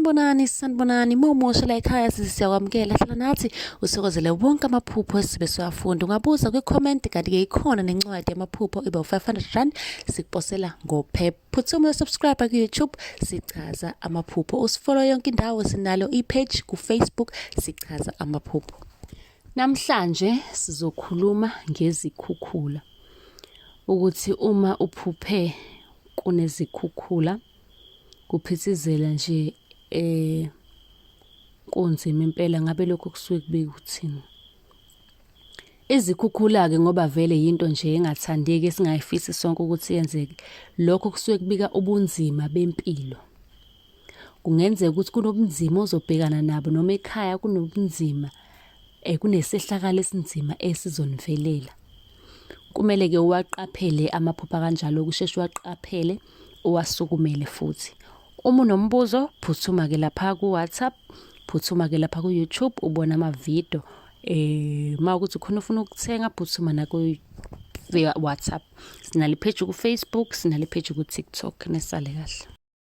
Sanibonani, sanibonani. Uma umusha la ekhaya sisi siyakwamukela. Hlala nathi uthokozele wonke amaphupho esibe siwafunda. Ungabuza kwi-comment kanti-ke ikhona nencwadi yamaphupho iba u-500 rand sikuposela ngophepha. Phuthuma uyosubscribe ku-YouTube sichaza amaphupho. Usifollow yonke indawo sinalo i-page ku-Facebook sichaza amaphupho. Namhlanje sizokhuluma ngezikhukhula. Ukuthi uma uphuphe kunezikhukhula kuphithizela nje eh kunzima impela ngabe lokho kusuke kubika ukuthini izikhukhula-ke ngoba vele yinto nje engathandeki esingayifisi sonke ukuthi yenzeke lokho kusuke kubika ubunzima bempilo kungenzeka ukuthi kunobunzima ozobhekana nabo noma ekhaya kunobunzima eh kunesehlakalo esinzima esizonivelela kumele ke uwaqaphele amaphupha kanjalo ukusheshe uwaqaphele uwasukumele futhi uma unombuzo phuthuma ke lapha ku-WhatsApp phuthuma ke lapha ku-YouTube ubona amavidiyo eh uma ukuthi khona ufuna ukuthenga phuthuma naku WhatsApp sinale page ku-Facebook sinale page ku-TikTok nesale kahle.